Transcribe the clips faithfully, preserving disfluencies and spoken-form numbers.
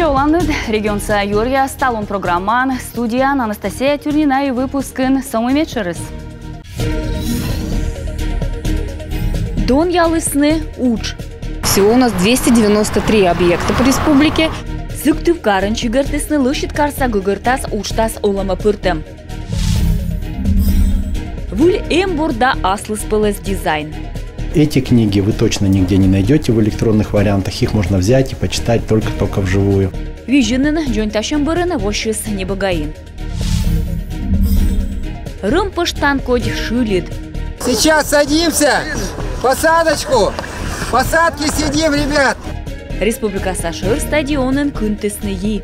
Оланныд! Регионса юӧръяс талун программаын. Студияын Анастасия Тюрнина. И выпускын со мый медшӧрыс. Донъялісны удж. Всего у нас двести девяносто три объекта по республике. Сыктывкарын чигӧртісны лӧсьыд карса гӧгӧртас уджтас олӧмӧ пӧртӧм. Выль эмбур да аслыспӧлӧс дизайн. Эти книги вы точно нигде не найдете в электронных вариантах. Их можно взять и почитать только, только вживую. Визинын дзоньтасьӧм бӧрын воссис небӧгаин. Рӧмпӧштан кодь шыльыд. Сейчас садимся. Посадочку. Посадки сидим, ребят. Республикаса шӧр стадионын кынтісны йи.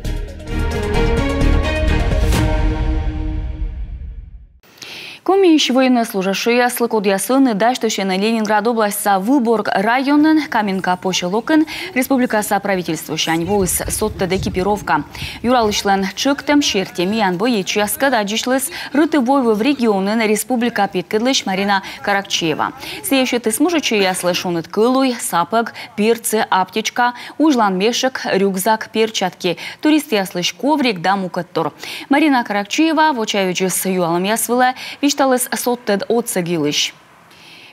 Комиысь военнослужащӧйяслы, кодъяс ӧні дасьтысьӧны Ленинград обласьтса Выборг районын, Каменка посёлокын, республикаса правительствосянь воис содтӧд экипировка. Юралысьлӧн тшӧктӧм серти миян боечьяскӧд аддзысьліс Рытыв-войвыв регионын республика петкӧдлысь Марина Каракчиева. Сійӧ сетіс мужичӧйяслы шоныд кӧлуй, сапӧг, берцы, аптечка, узьлан мешӧк, рюкзак, перчатки, туристъяслысь коврик да мукӧдтор. Марина Каракчиева вочавидзис юалӧмъяс вылӧ, висьталіс содтӧд отсӧг йылысь.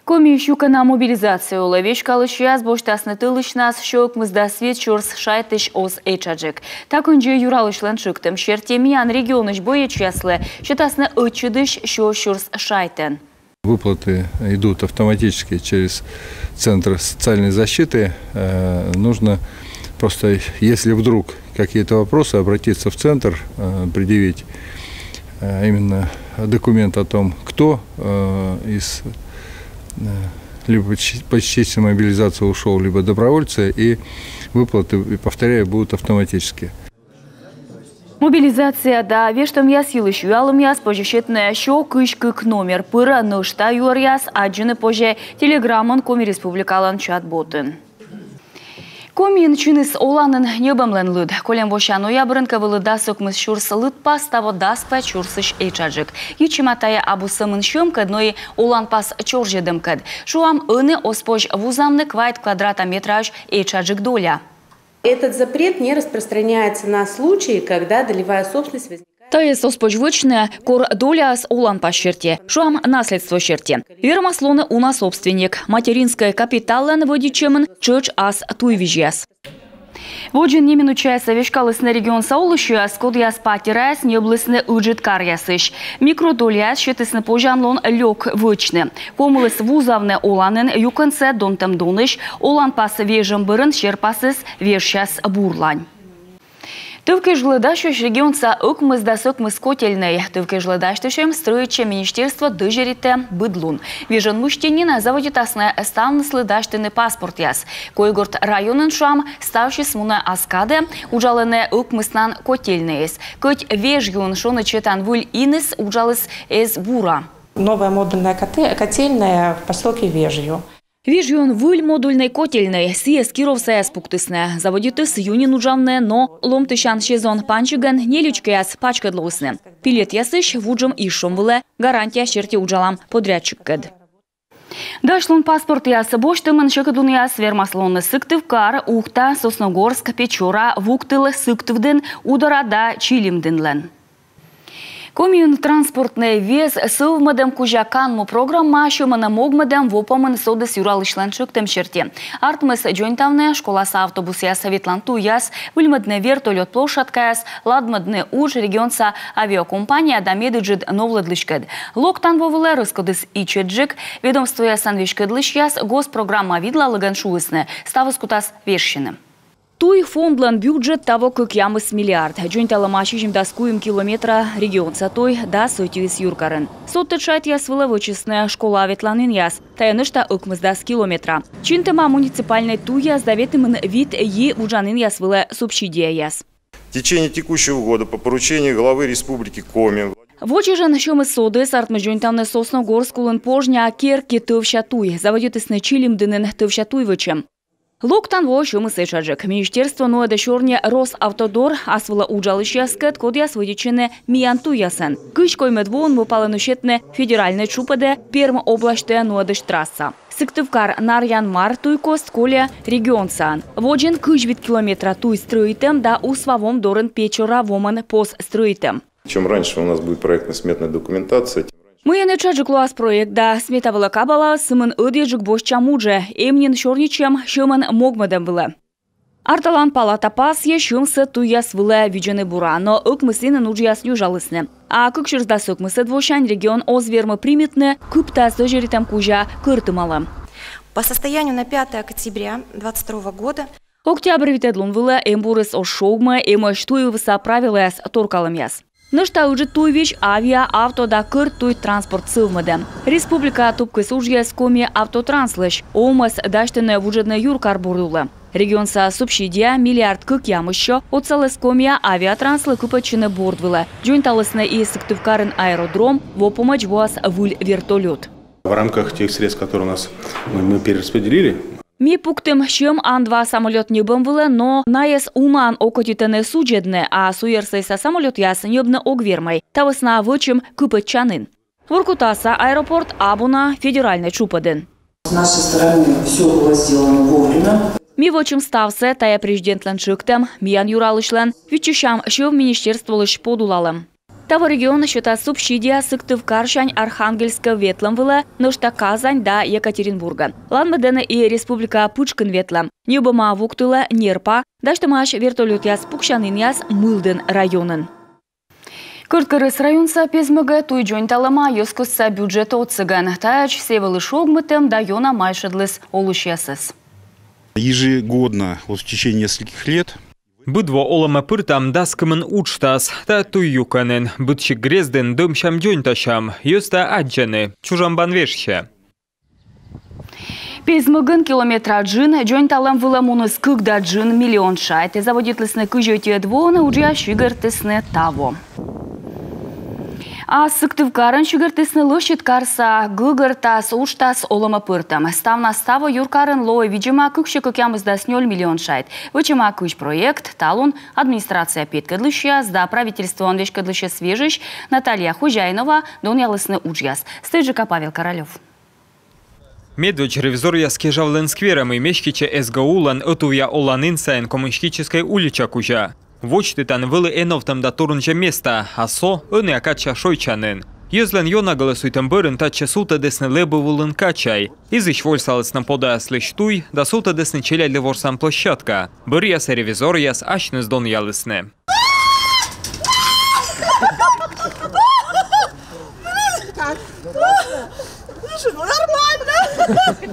Комиысь юкӧна мобилизация улӧ веськалысьяс босьтасны тӧлысьнас сё ӧкмысдас вит сюрс шайтысь оз этшаджык. Та кындзи, юралысьлӧн тшӧктӧм серти, миян регионысь боечьяслы сетасны ӧтчыдысь сё сюрс шайтӧн. Выплаты идут автоматически через Центр социальной защиты. Э, нужно просто, если вдруг какие-то вопросы, обратиться в центр, э, предъявить, э, именно документ о том, кто, э, из, э, либо по части-, по частичной мобилизации ушёл, либо добровольцы, и выплаты, и, повторяю, будут автоматически. Мобилизация да вештӧмъяс йылысь юалӧмъяс позьӧ сетны сё кызь кык номер пыр. Нӧшта юӧръяс аддзыны позьӧ телеграммӧн Коми Республикалӧн чат-ботын. Комиын чиніс оланін ньӧбӧмлӧн лыд. Кольӧм вося ноябрын кӧ вӧлі дас ӧкмыс сюрс лыдпас, таво дас пӧв сюрсысь этшаджык. Йитчӧма тайӧ абу сӧмын сьӧмкӧд, но и оланпас чорзьӧдӧмкӧд. Шуам, ӧні оз позь вузавны квайт квадрата метраысь этшаджык доля. Этот запрет не распространяется на случаи, когда долевая собственность возникает. Тайӧс оз позь вӧчны, кор доляыс оланпас серти, шуам, наследство серти. Вермас лоны уна собственник, материнскӧй капиталлӧн вӧдитчӧмын тшӧтш ас туйвизьяс. Водзын неминучаясӧ веськалісны регионса олысьяс, кодъяс патераяс ньӧблісны ыджыд каръясысь. Микродоляяс сетісны позянлун лёк вӧчны. Ковмыліс вузавны оланін юкӧнсӧ донтӧм донысь, оланпас вежӧм бӧрын серпасыс вежсяс бурлань. Тӧв кежлӧ дасьӧсь регионса ӧкмысдас ӧкмыс котельнӧй. Тӧв кежлӧ дасьтысьӧм стрӧитчӧм министерство дӧзьӧритӧ быд лун. Вежон мысти нин заводитасны ставныслы дасьтыны паспортъяс. Койгорт районын, шуам, ставсьыс мунӧ ас кадӧ, уджалӧны ӧкмыснан котельнӧйыс. Кӧть вежюын шоныд сетан выль иныс уджаліс эз бура. Новая модульная коте-, котельная в посёлке Вежью. Вежюын выль модульнӧй котельнӧй, сійӧс кировсаяс пуктісны. Заводитіс июньын уджавны, но ломтысян сезон пансигӧн нелючкӧйяс пачкӧд лоисны. Пилетъясысь вуджӧм изшом вылӧ, гарантия серти уджалам подрядчиккӧд. Дасьлун паспортъяс босьтӧмын сьӧкыдлунъяс вермас лоны Сыктывкар, Ухта, Сосногорск, Печора, Вуктыл, Сыктывдін, Удора да Чилимдінлӧн. Комиын транспортнӧй вез сӧвмӧдӧм кузя канму программа сьӧмӧн-ӧ могмӧдӧм во помын содіс юралысьлӧн тшӧктӧм серти. Артмис дзоньтавны школаса автобусъяс ветлан туйяс, выльмӧдны вертолёт площадкаяс, ладмӧдны удж регионса авиакомпания да медыджыд новлӧдлыськӧд. Локтан во вылӧ рӧскодыс ичӧтджык. Ведомствоясӧн веськӧдлысьяс госпрограмма видлалігӧн шуисны: ставыс кутас вежсьыны. Туй фондлӧн бюджет таво кӧкъямыс миллиард. Дзоньталӧма сизимдас куим километра регионса туй, дас ӧтиыс юркарын. Содтӧд шайтъяс вылӧ вӧчисны школа ветланінъяс, тайӧ нӧшта ӧкмысдас километра. Чинтӧма муниципальнӧй туйяс да ветымын вит йи вуджанінъяс вылӧ субсидияяс. В течение текущего года по поручению главы Республики Коми. Во чӧжӧн сьӧмыс содіс артмис дзоньтавны Сосногорск улын пожня Керки тӧвся туй. Заводитісны Чилимдінын тӧвся туй вӧчӧм. Локтан воӧ сьӧмыс этшаджык. Министерство нуӧдӧ сёрни Росавтодор ас вылӧ уджалысьяскӧд, кодъяс вӧдитчӧны миян туйясӧн. Кызь коймӧд воын мӧвпалӧны сетны федеральнӧй тшупӧдӧ Пермь обласьтӧ нуӧдысь трасса. Сыктывкар — Нарьян-Мар туй кост кольӧ регионсаӧн. Водзын кызь вит километра туй стрӧитӧм да усва вом дорын Печора вомын пос стрӧитӧм. Чем раньше у нас будет проектно-сметная документация, тем раньше. Мыйӧн этшаджык лоас проект да смета вылӧ кабала, сымын ӧдйӧджык босьтчам уджӧ. Эм нин сёрнитчӧм сьӧмӧн могмӧдӧм вылӧ. Арталан палата пасйӧ, сьӧмсӧ туйяс вылӧ видзӧны бура, но ӧкмыс инын уджъяс нюжалісны. А кык сюрс дас ӧкмысӧд восянь регион оз вермы примитны кыптас дӧзьӧритӧм кузя кӧртымалӧм. По состоянию на пятое октября двадцать второго года. Октябрь витӧд лун вылӧ эмбурыс оз шогмы, эмӧсь туйвывса правилӧяс торкалӧмъяс. Нӧшта ыджыд туйвизь — авиа, авто да кӧрт туй транспорт сӧвмӧдӧм. Республика тупкис уджъяс Коми автотранслысь. Овмӧс дасьтӧны вуджӧдны юркар борд улӧ. Регионса субсидия, миллиард кӧкъямыссё, отсаліс Комиа авиатранслы кыпӧдчыны борд вылӧ. Дзоньталісны и Сыктывкарын аэродром, во помӧдз воас выль вертолёт. В рамках тех средств, которые у нас, мы, мы перераспределили. Ми пуктім сьӧм Ан-два самолёт ньӧбӧм вылӧ, но найӧс умаӧн окотитӧны судзӧдны, а суйӧрсӧ эса самолётъяс ньӧбны ог вермӧй. Та вӧсна вӧчим кыпӧдчанін. Воркутаса аэропорт абу на федеральнӧй тшупӧдын. С нашей стороны всё было сделано вовремя. Ми вӧчим ставсӧ, тайӧ президентлӧн тшӧктӧм, миян юралысьлӧн. Виччысям сьӧм министерстволысь подулалӧм. Таво регион сетас субсидия Сыктывкарсянь Архангельскӧ ветлӧм вылӧ, нӧшта Казань да Екатеринбургӧ. Ладмӧдӧны и республикаӧ пытшкын ветлӧм. Ньӧбӧма Вуктылӧ, Нерпа, дасьтӧмаӧсь вертолётъяс пуксянінъяс Мылдін районын. Кӧрткерӧс районса Пезмӧгӧ туй дзоньталӧма йӧзкостса бюджет отсӧгӧн. Таӧдз сійӧ вӧлі шогмытӧм да ёна майшӧдліс олысьясӧс. Ежегодно, вот в течение нескольких лет. Быд во олӧмӧ пыртам дас кымын уджтас. Та туй юкӧнын. Быдсикас грездын дӧмсям-дзоньтасям. Йӧзтӧ аддзӧны. Чужан бан вежсьӧ. Пезмӧгын километра джын дзоньталӧм вылӧ муніс кык да джын миллион шайт. Заводитлісны кызь ӧтиӧд воын, уджъяс сигӧртісны таво. А Сыктывкарын сигӧртісны лӧсьыд карса гӧгӧртас уджтас олӧмӧ пыртӧм. Ставнас таво юркарын лои видзӧма кыксё кӧкъямысдас нёль миллион шайт. Вӧчӧма кызь проект. Талун администрация петкӧдлысьяс да правительствоӧн веськӧдлысьӧс вежысь Наталья Хозяинова донъялісны уджъяс. Студияын Павел Королёв. Медводз ревизоръяс кежавлӧны скверӧ, мый меститчӧ СГУ-лӧн ӧтувъя оланін сайын Коммунистическӧй улича кузя. Водзті тані вӧлі эновтӧм да турунзьӧм места, а со ӧнія кача шойччанін. Йӧзлӧн ёна гӧлӧсуйтӧм бӧрын татчӧ сувтӧдісны Лэбыв улын качай. Изысь вольсалісны подаяслысь туй да сувтӧдісны челядьлы ворсан площадка. Бӧръясӧ ревизоръяс асьныс донъялісны. Слушай, ну нормально.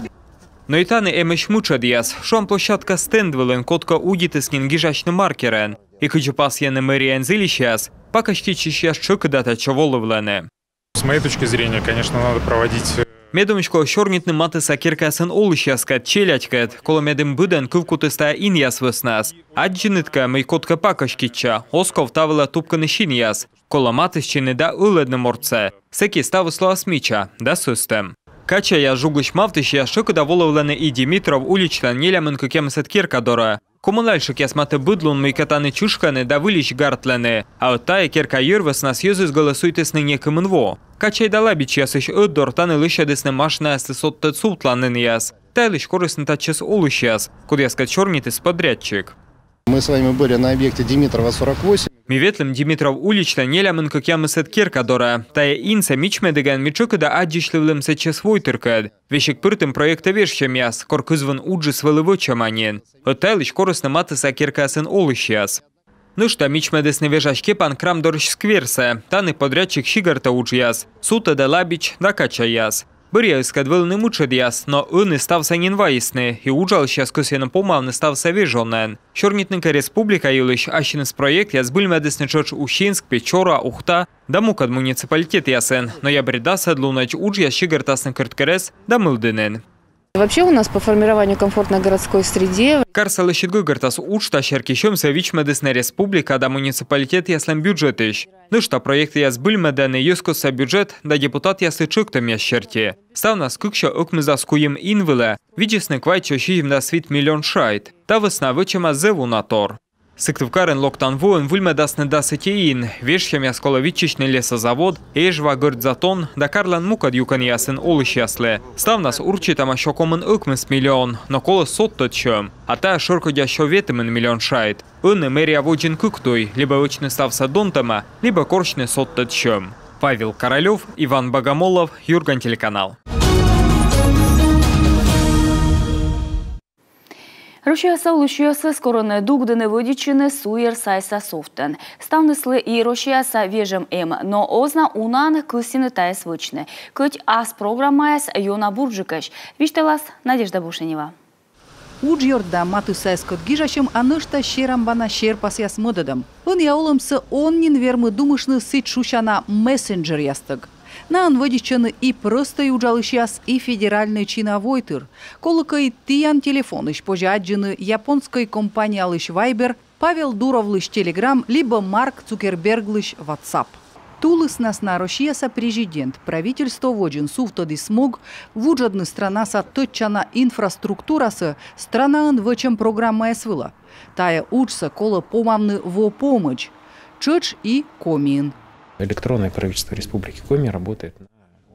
Но и тані эмӧсь мытшӧдъяс. Шуам, площадка стенд вылын кодкӧ удитіс нин гижасьны маркерӧн. И кыдзи пасйӧны мэриаын зільысьяс, пакӧститчысьяс тшӧкыда татчӧ волывлӧны. С моей точки зрения, конечно, надо проводить, э, Ме думысь, колӧ сёрнитны матысса керкаясын олысьяскӧд, челядькӧд. Колӧ, медым быдӧн кывкутіс тайӧ инъяс вӧснас. Аддзинныд кӧ, мый кодкӧ пакӧститчӧ, оз ков та вылӧ тупкыны синъяс. Колӧ матыстчыны да ылӧдны мортсӧ. Сэки ставыс лоас мича да сӧстӧм. Качаяс жуглысь мавтысьяс тшӧкыда волывлӧны и Димитров уличлӧн нелямын кӧкъямысӧд керка дорӧ. Коммунальщикъяс матӧ быд лун мыйкӧ тані чышкӧны да выльысь гартлӧны. А ӧд тайӧ керка йӧр вӧснас йӧзыс гӧлӧсуйтісны некымын во. Качай да Лабичьясысь ӧтдор тані лӧсьӧдісны машинаяслы содтӧд сувтланінъяс. Та йылысь корисны татчӧс олысьяс, кодъяскӧд сёрнитіс подрядчик. Мы с вами были на объекте Димитрова, сорок восемь. Ми ветлім Димитров уличлӧн нелямын кӧкъямысӧд керка дорӧ. Тайӧ инсӧ мичмӧдігӧн ми тшӧкыда аддзысьлывлім сэтчӧс войтыркӧд. Весиг пыртім проектӧ вежсьӧмъяс, кор кызвын уджыс вӧлі вӧчӧма нин. Ӧд та йылысь корисны матысса керкаясын олысьяс. Нӧшта мичмӧдісны вежась кепан крам дорысь скверсӧ. Тані подрядчик сигӧртӧ уджъяс. Сувтӧдӧ Лабич да Качайяс. Бӧръяыскӧд вӧліны мытшӧдъяс, но ӧні ставсӧ нин вайисны, и уджалысьяс кӧсйӧны помавны ставсӧ вежонӧн. Сёрнитны кӧ республика йылысь, ассьыныс проектъяс збыльмӧдісны тшӧтш Усинск, Печора, Ухта да мукӧд муниципалитетъясын. Ноябрь дасӧд лунӧдз уджъяс сигӧртасны Кӧрткерӧс да Мылдінын. Вообще у нас по формированию комфортной городской среде. Карса лӧсьыд гӧгӧртас, уджтас серти сьӧмсӧ вичмӧдісны республика да муниципалитетъяслӧн бюджетысь. Нӧшта проектъяс збыльмӧдӧны йӧзкостса бюджет да депутатъяслы тшӧктӧмъяс серти. Ставнас кыксё ӧкмысдас куим ин вылӧ видзисны квайтсё сизимдас вит миллион шайт. Та вӧсна вӧчӧма зэв уна тор. Сыктывкарын локтан воын выльмӧдасны дас ӧти ин. Вежсьӧмъяс колӧ виччысьны лесозавод, Эжва, Гӧрд Затон да карлӧн мукӧд юкӧнъясын олысьяслы. Ставнас урчитӧма сё комын ӧкмыс миллион, но колӧ содтӧд сьӧм. А тайӧ шӧркодя сё ветымын миллион шайт. Ӧні мэрия водзын кык туй: либӧ вӧчны ставсӧ донтӧмӧ, либӧ корсьны содтӧд сьӧм. Павел Королёв, Иван Богомолов, Юрган телеканал. Россияса олысьясӧс корӧны дугдыны вӧдитчыны суйӧр сайса софтӧн. Ставныслы и Россияса вежӧм эм, но оз на унаӧн кӧсйыны тайӧс вӧчны. Кӧть ас программаяс ёна бурджыкӧсь. Висьталас Надежда Бушенева. Уджъёрт да матыссаяскӧд гижасьӧм, а нӧшта серамбана серпасъяс мӧдӧдӧм. Ӧнія олӧмсӧ он нин вермы думыштны сідз шусяна мессенджеръястӧг. Наӧн вӧдитчӧны и прӧстӧй уджалысьяс, и федеральнӧй чина войтыр. Колӧкӧ, и тіян телефонысь позьӧ аддзыны японскӧй компаниялысь Вайбер, Павел Дуровлысь Телеграм либӧ Марк Цукерберглысь Ватсап. Тулыснас на Россияса президент правительство водзын сувтӧдіс мог вуджӧдны странаса тӧдчана инфраструктурасӧ странаын вӧчӧм программаяс вылӧ. Тайӧ уджсӧ колӧ помавны во помӧдз. Тшӧтш и Комиын. Электронное правительство Республики Коми работает на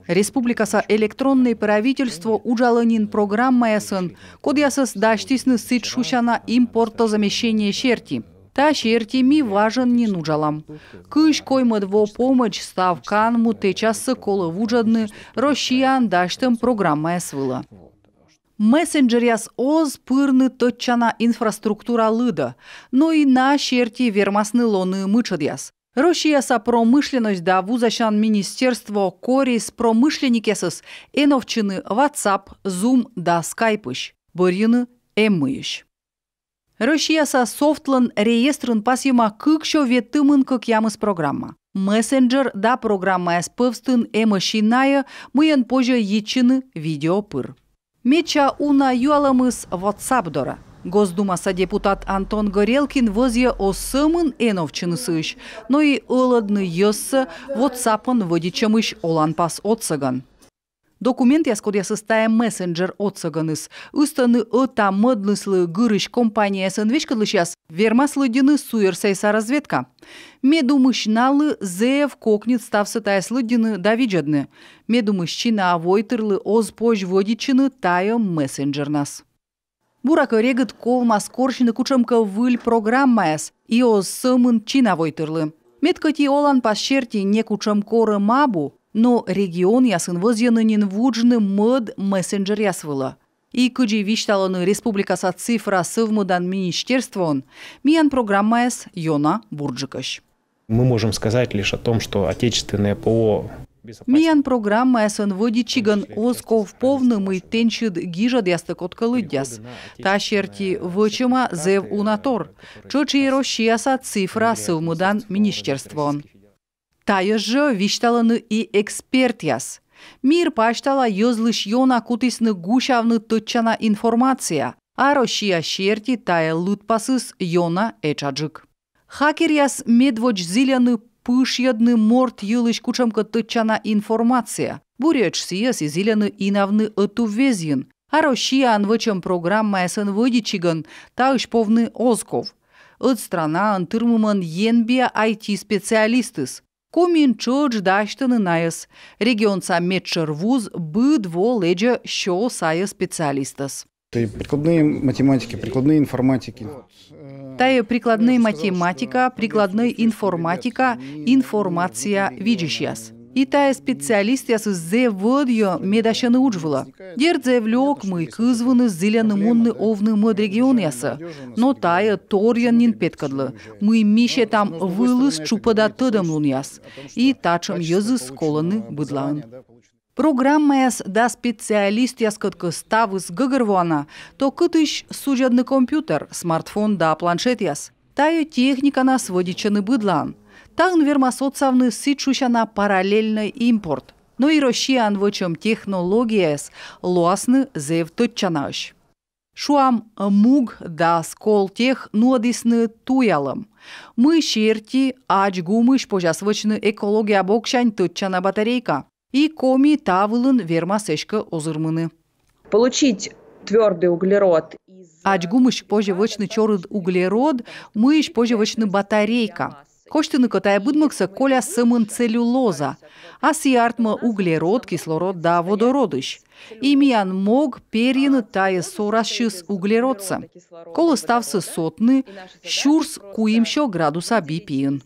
Республикаса электроннӧй правительство уджалӧ нин программаясӧн, кодъясӧс дасьтісны сідз шусяна импортозамещение серти. Та серти ми важӧн нин уджалам. Кызь коймӧд во помӧдз став канму тэчассӧ колӧ вуджӧдны Россияын дасьтӧм программаяс вылӧ. Мессенджеръяс оз пырны тӧдчана инфраструктура лыдӧ, но и на серти вермасны лоны мытшӧдъяс. Россияса промышленность да вузасян министерство корис промышленникъясӧс эновтчыны Ватсап, Зум да Скайпысь, бӧрйыны эммӧйысь. Россияса софтлӧн реестрын пасйӧма кыксё ветымын кӧкъямыс программа. Мессенджер да программаяс пӧвстын эмӧсь и найӧ, мыйӧн позьӧ йитчыны видео пыр. Медся уна юалӧмыс Ватсап дорӧ. Госдумаса депутат Антон Горелкин вӧзйӧ оз сӧмын эновтчыны сыысь, но и ӧлӧдны йӧзсӧ Ватсапӧн вӧдитчӧмысь оланпас отсӧгӧн. Документъяс, кодъясӧс тайӧ мессенджер отсӧгӧныс ыстӧны ӧта-мӧдлыслы гырысь компанияясӧн веськӧдлысьяс, вермас лыддьыны суйӧр сайса разведка. Ме думысь, налы зэв кокньыд ставсӧ тайӧс лыддьыны да видзӧдны. Ме думысь, чина войтырлы оз позь вӧдитчыны тайӧ мессенджернас. Буракӧ, регыд ковмас корсьны кутшӧмкӧ выль программаяс, и оз сӧмын чина войтырлы. Мед кӧть и оланпас серти некутшӧм корӧм абу, но регионъясын вӧзйӧны нин вуджны мӧд мессенджеръяс вылӧ. И кыдзи висьталӧны республикаса цифра сӧвмӧдан министерствоын, миян программаяс ёна бурджыкӧсь. Мы можем сказать лишь о том, что отечественное ПО безопасности. Миян программаясӧн вӧдитчигӧн оз ков повны, мый тэнсьыд гижӧдъястӧ кодкӧ лыддяс. Та серти вӧчӧма зэв уна тор. Тшӧтш и Россияса цифра сӧвмӧдан министерствоын. Тайӧс жӧ висьталӧны и экспертъяс. Мир пасьтала йӧзлысь ёна кутісны гусявны тӧдчана информация, а Россия серти тайӧ лыдпасыс ёна этшаджык. Хакеръяс медводз зільӧны пышйӧдны морт йылысь кутшӧмкӧ тӧдчана информация. Буретш сійӧс и зільӧны инавны ӧтуввезйын. А Россияын вӧчӧм программаясӧн вӧдитчигӧн таысь повны оз ков. Ӧд странаын тырмымӧн енбиа айти-специалистыс. Комиын тшӧтш дасьтӧны найӧс. Регионса медшӧр вуз быд во лэдзӧ сё сайӧ специалистӧс. Прикладные математики, прикладные информатики. Тайӧ прикладнӧй математика, прикладнӧй информатика, информация видзысьяс. И тайӧ специалистъясыс зэв вӧдйӧ медасьӧны удж вылӧ. Дерт, зэв лёк, мый кызвыныс зільӧны мунны овны мӧд регионъясӧ. Но тайӧ торйӧн нин петкӧдлӧ, мый ми сетам вылыс тшупӧда тӧдӧмлунъяс. И татшӧм йӧзыс колӧны быдлаын. Программаяс да специалистъяскӧд кӧ ставыс гӧгӧрвоана, то кытысь судзӧдны компьютер, смартфон да планшетъяс? Тайӧ техниканас вӧдитчӧны быдлаын. Таын вермас отсавны сідз шусяна параллельнӧй импорт. Но и Россияын вӧчӧм технологияяс лоасны зэв тӧдчанаӧсь. Шуам, МУГ да Сколтех нуӧдісны туялӧм, мый серти ачгумысь позяс вӧчны экология боксянь тӧдчана батарейка. И Коми та вылын вермас эськӧ озырмыны. Получить твердый углерод из... Ачгумысь позьӧ вӧчны чорыд углерод, мыйысь позьӧ вӧчны батарейка. Косьтыны кӧ тайӧ быдмӧгсӧ, коляс сӧмын целлюлоза. А сійӧ артмӧ углерод, кислород да водородысь. И миян мог перйыны тайӧ сорасьыс углеродсӧ. Колӧ ставсӧ сотны сюрс куимсё градуса би пиын.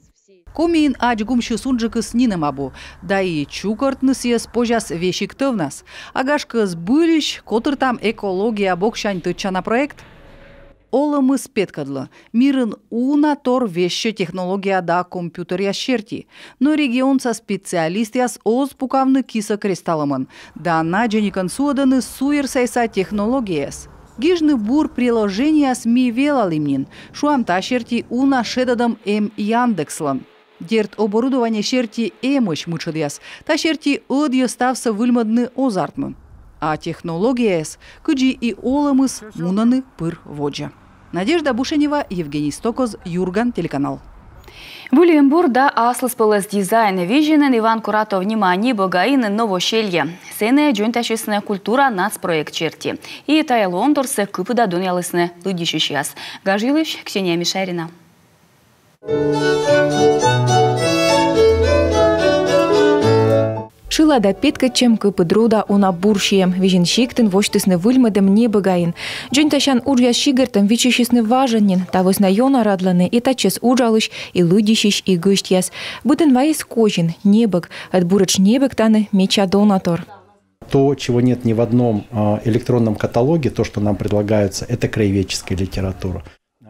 Комиын ачгумсьыс унджыкыс нинӧм абу, да и чукӧртны сійӧс позяс весиг тӧвнас. А гашкӧ, збыльысь котыртам экология боксянь тӧдчана проект? Олӧмыс петкӧдлӧ: мирын уна тор вежсьӧ технология да компьютеръяс серти. Но регионса специалистъяс оз пукавны кисӧ кресталӧмӧн да надзӧникӧн суӧдӧны суйӧрсайса технологияяс. Гижны бур приложениеяс ми велалім нин. Шуам, та серти уна шедӧдӧм эм Яндекслӧн. Дерт, оборудование серти эмӧсь мытшӧдъяс. Та серти ӧдйӧ ставсӧ выльмӧдны оз артмы. А технологияяс, кыдзи и олӧмыс, мунӧны пыр водзӧ. Надежда Бушенева, Евгений Стокоз, «Юрган» телеканал. Выль эмбур да аслыспӧлӧс дизайн. Визинын Иван Куратов нима небӧгаин Новоселье. Сэні дзоньтасисны «Культура» нацпроект серти. И тайӧ лоӧмторсӧ кыпыда донъялісны лыддьысьысьяс. Гаж йылысь Ксения Мишарина. Шылада петкӧдчӧм, кыпыд руда уна бур сиӧм. Визин сиктын восьтісны выльмӧдӧм небӧгаин. Дзоньтасян уджъяс сигӧртӧм виччысисны важӧн нин. Та вӧсна ёна радлӧны и татчӧс уджалысь, и лыддьысьысь, и гӧсьтъяс. Быдӧн вайис козин — небӧг. Ӧд буретш небӧг тані медся дона тор. То, чего нет ни в одном а, электронном каталоге, то, что нам предлагается, это краеведческая литература.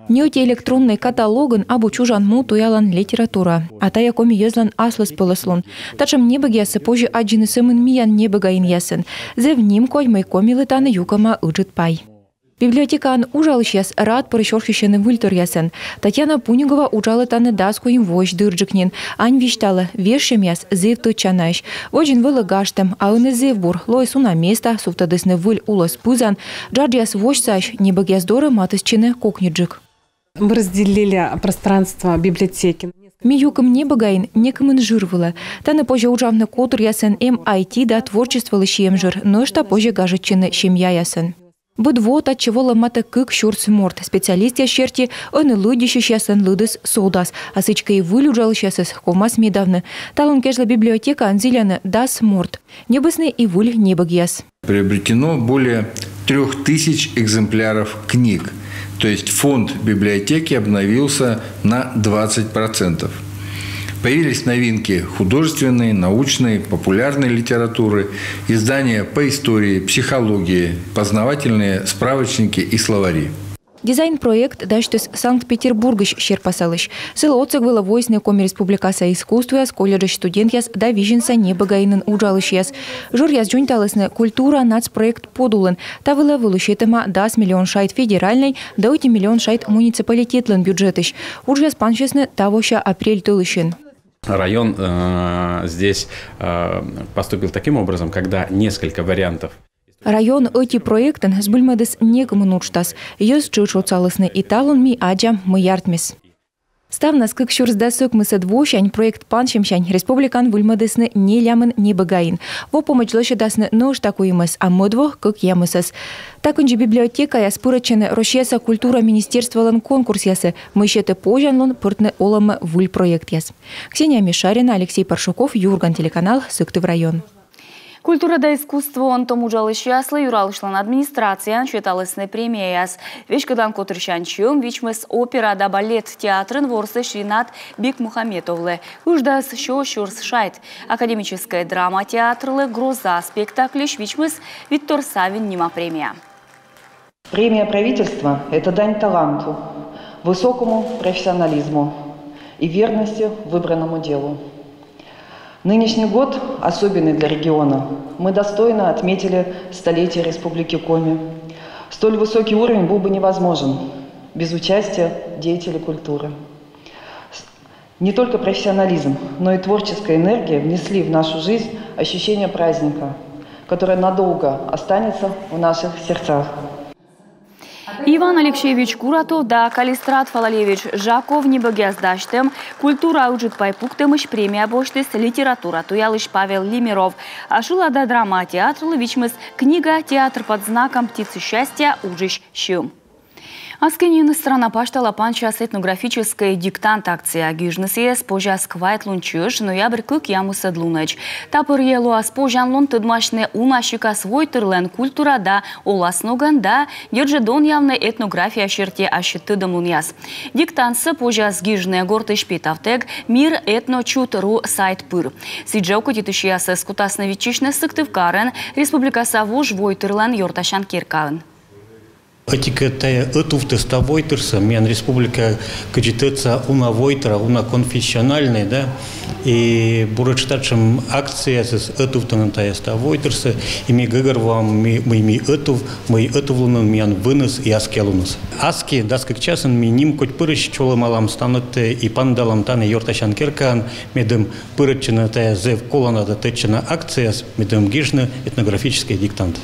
Ни ӧти электроннӧй каталогын абу чужан му туялан литература. А тайӧ коми йӧзлӧн аслыспӧлӧслун. Татшӧм небӧгъяссӧ позьӧ аддзыны сӧмын миян небӧгаинъясын. Зэв нимкодь, мый Комилы тані юкӧма ыджыд пай. Библиотекаын уджалысьяс рад пырысь орччысьӧны выльторъясӧн. Татьяна Пунигова уджалӧ тані дас куим воысь дырджык нин. Ань висьталӧ: вежсьӧмъяс зэв тӧдчанаӧсь. Водзын вӧлі гажтӧм, а ӧні зэв бур. Лоис уна места, сувтӧдісны выль улӧс пызан. Джаджъяс восьсаӧсь, небӧгъяс дорӧ матыстчыны кокньыджык. Мы разделили пространство библиотеки. Ми юким небӧгаин некымын жыр вылӧ. Тані позьӧ уджавны котыръясӧн, эм айти да творчестволы сиӧм жыр, нӧшта позьӧ гажӧдчыны семьяясӧн. Быд во татчӧ волӧ матӧ кык сюрс морт. Специалистъяс серти, ӧні лыддьысьысьяслӧн лыдыс содас, а сідзкӧ и выль уджалысьясӧс ковмас медавны. Талун кежлӧ библиотекаын зільӧны дас морт. Ньӧбисны и выль небӧгъяс. Приобретено более трёх тысяч экземпляров книг, то есть фонд библиотеки обновился на двадцать процентов. Появились новинки художественной, научной, популярной литературы, издания по истории, психологии, познавательные справочники и словари. Дизайн-проект дасьтіс Санкт-Петербургысь серпасалысь. Сылы отсӧг вылӧ воисны Коми Республикаса искусствояс колледжысь студентъяс да Визинса небӧгаинын уджалысьяс. Жыръяс дзоньталісны «Культура» нацпроект подулын. Та вылӧ вӧлі сетӧма дас миллион шайт федеральнӧй да ӧти миллион шайт муниципалитетлӧн бюджетысь. Уджъяс пансисны тавося апрель тӧлысьын. Район э, здесь э, поступил таким образом, когда несколько вариантов. Район ӧти проектӧн збыльмӧдіс некымын уджтас. Йӧз тшӧтш отсалісны, и талун ми аддзам, мый артмис. Ставнас кык сюрс дас ӧкмысӧд восянь проект пансьӧмсянь республикаын выльмӧдісны нелямын небӧгаин. Во помӧдз лӧсьӧдасны нӧшта куимӧс, а мӧд во — кӧкъямысӧс. Та кындзи библиотекаяс пырӧдчӧны Россияса культура министерстволӧн конкурсъясӧ, мый сетӧ позянлун пыртны олӧмӧ выль проектъяс. Ксения Мишарина, Алексей Паршуков, «Юрган» телеканал, Сыктыв район. Культура да искусствоын том уджалысьяслы Юралысьлӧн администрацияын сеталісны премияяс. Веськыдан котырсянь сьӧм вичмис опера да балет театрын ворсысь Ринат Бекмухаметовлы. Ыждас сё сюрс шайт. Академическӧй драма театрлы «Гроза» спектакльысь вичмис Виктор Саввин нима премия. Премия правительства — это дань таланту, высокому профессионализму и верности выбранному делу. Нынешний год особенный для региона. Мы достойно отметили столетие Республики Коми. Столь высокий уровень был бы невозможен без участия деятелей культуры. Не только профессионализм, но и творческая энергия внесли в нашу жизнь Ощущение праздника, которое надолго останется в наших сердцах. Иван Алексеевич Куратов да Каллистрат Фалалеевич Жаков небӧгъяс дасьтӧм культура ыджыд пай пуктӧмысь премия босьтіс литература туялысь Павел Лимеров. А шылада-драма театрлы вичмис «Книга — театр под знаком птицы счастья» уджысь сьӧм. Аскиын страна пасьтала пансяс этнографическӧй диктант акция. Гижны сійӧс позяс квайт лун чӧж, ноябрь кӧкъямысӧд лунӧдз. Та пӧрйӧ лоас позянлун тӧдмасьны уна сикас войтырлӧн культура да оласногӧн да дерт жӧ донъявны этнография серти ассьыд тӧдӧмлунъяс. Диктантсӧ позяс гижны гортысь петавтӧг «Мир этно чут ру» сайт пыр. Сідзжӧ окотитысьясӧс кутасны виччысьны Сыктывкарын республикаса вужвойтырлӧн ёртасян керкаын. Ӧти-кӧ, тайӧ ӧтувтӧ став войтырсӧ, миян республика кыдзи тӧдса уна войтыра, уна конфессиональнӧй, да, и буретш татшӧм акцияясыс ӧтувтӧны тайӧ став войтырсӧ, и ми гӧгӧрвоам, ми, мый ми ӧтув, мый ӧтувлунын миян выныс и аскиалуныс. Аски дас кык часын ми нимкодь пырысь чолӧмалам станокті и паныдалам тані ёртасян керкаын, медым пырӧдчыны тайӧ зэв колана да тӧдчана акцияас, медым гижны этнографическӧй диктант.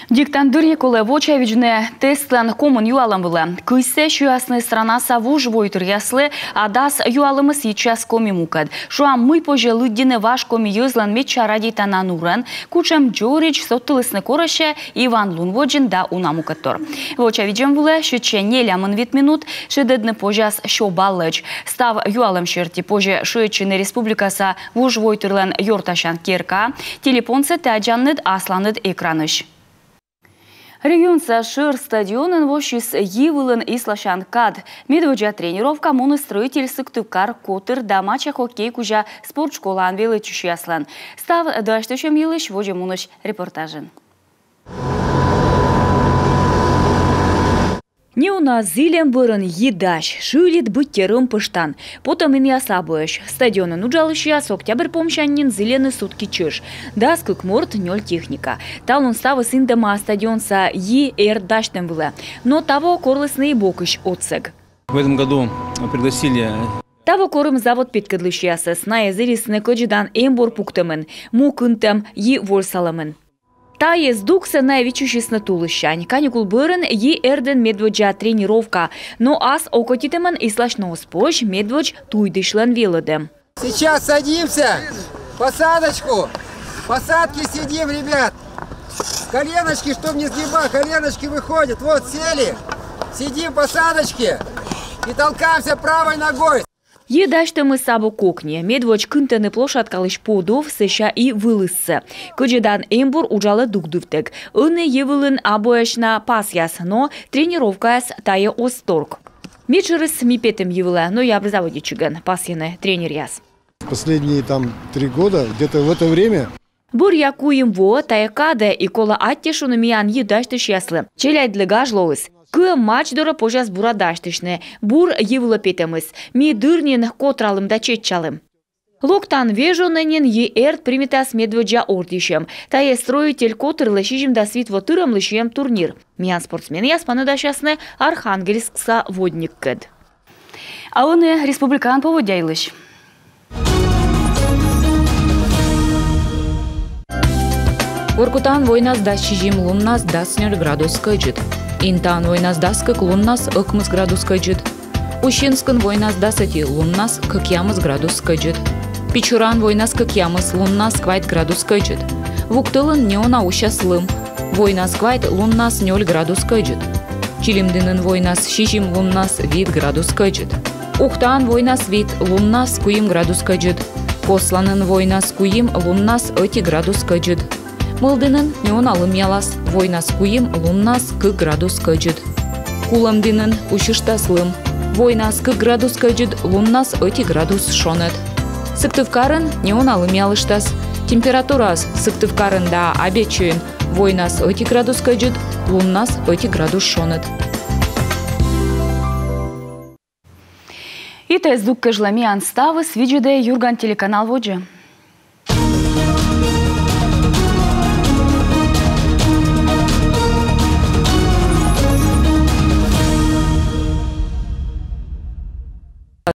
Диктант дырйи колӧ вочавидзны тестлӧн комын юалӧм вылӧ. Кызьсӧ сиасны странаса вужвойтыръяслы, а дас юалӧмыс йитчас коми мукӧд. Шуам, мый позьӧ лыддьыны важ коми йӧзлӧн медся радейтана нурӧн, кутшӧм дзоридз содтылісны корӧсьӧ Иван лун водзын да уна мукӧдтор. Вочавидзӧм вылӧ сетсьӧ нелямын вит минут, шедӧдны позяс сё баллӧдз. Став юалӧм серти позьӧ шыӧдчыны республикаса вужвойтырлӧн ёртасян керкаӧ. Телепонсӧ тадзанныд асланыд экранысь. Регионса шӧр стадионын воссис йи вылын исласян кад. Медводдза тренировка муніс «Строитель» Сыктывкар котыр да мача хоккей кузя спортшколаын велӧдчысьяслӧн. Став дасьтысьӧм йылысь водзӧ мунысь репортажын. Неуна зільӧм бӧрын йи дась, шыльыд быттьӧ рӧмпӧштан. Потӧмінъяс абуӧсь. Стадионын уджалысьяс октябрь помсянь нин зільӧны сутки чӧж. Дас кык морт, нёль техника. Талун ставыс индӧма стадионса йи эрд дасьтӧм вылӧ. Но таво корлісны и бокысь отсӧг. В этом году пригласили... Таво корим завод петкӧдлысьясӧс. Найӧ зілисны кӧдзыдан эмбур пуктӧмын, му кынтӧм, йи вольсалӧмын. Тайӧ здуксӧ найӧ виччысисны тулыссянь. Каникул бӧрын йи эрдын медводдза тренировка. Но ас окотитӧмӧн исласьны оз позь, медводз туйдысьлӧн велӧдӧм. Сейчас садимся. Посадочку. Посадки сидим, ребят. Коленочки, чтоб не сгибать, коленочки выходят. Вот, сели. Сидим, посадочки. И толкаемся правой ногой. Йи дасьтӧмыс абу кокни. Медводз кынтӧны площадкалысь подув, сэсся и вылыссӧ. Кӧдзыдан эмбур уджалӧ дугдывтӧг. Ӧні йи вылын абуӧсь на пасъяс, но тренировкаяс тайӧ оз торк. Медшӧрыс ми петім йи вылӧ ноябрь заводитчигӧн, пасйӧны тренеръяс. Последние там три года, где-то в это время. Бӧръя куим воӧ тайӧ кадӧ и колӧ аттьӧ шуны миян йи дасьтысьяслы. Челядьлы гаж лоис. Кыӧм матч дорӧ позяс бура дасьтысьны. Бур йи вылӧ петӧмыс. Ми дыр нин котралім да чеччалім. Локтан вежонӧ нин йи эрд примитас медводдза ордйысьӧм. Тайӧ «Строитель» котырлы сизимдас вит во тырӧмлы сиӧм турнир. Миян спортсменъяс паныдасясны Архангельскса «Водниккӧд». А ӧні республикаын поводдя йылысь. Воркутаын войнас дас сизим, луннас дас нёль градус кӧдзыд. Интаын войнас дас кык, луннас ӧкмыс градус кӧдзыд. Усинскын войнас дас ӧти, луннас кӧкъямыс градус кӧдзыд. Печораын войнас кӧкъямыс, луннас квайт градус кӧдзыд. Вуктылын неуна усяс лым. Войнас квайт, луннас нёль градус кӧдзыд. Чилимдінын войнас сизим, луннас вит градус кӧдзыд. Ухтаын войнас вит, луннас куим градус кӧдзыд. Косланын войнас куим, луннас ӧти градус кӧдзыд. Мылдінын неуна лымъялас, войнас куим, луннас кык градус кӧдзыд. Кулӧмдінын усьыштас лым. Войнас кык градус кӧдзыд, луннас ӧти градус шоныд. Сыктывкарын неуна лымъялыштас. Температураыс Сыктывкарын да Абъячойын: войнас ӧти градус кӧдзыд, луннас ӧти градус шоныд. И тайӧ здук кежлӧ миян ставыс. Видзӧдӧй «Юрган» телеканал водзӧ.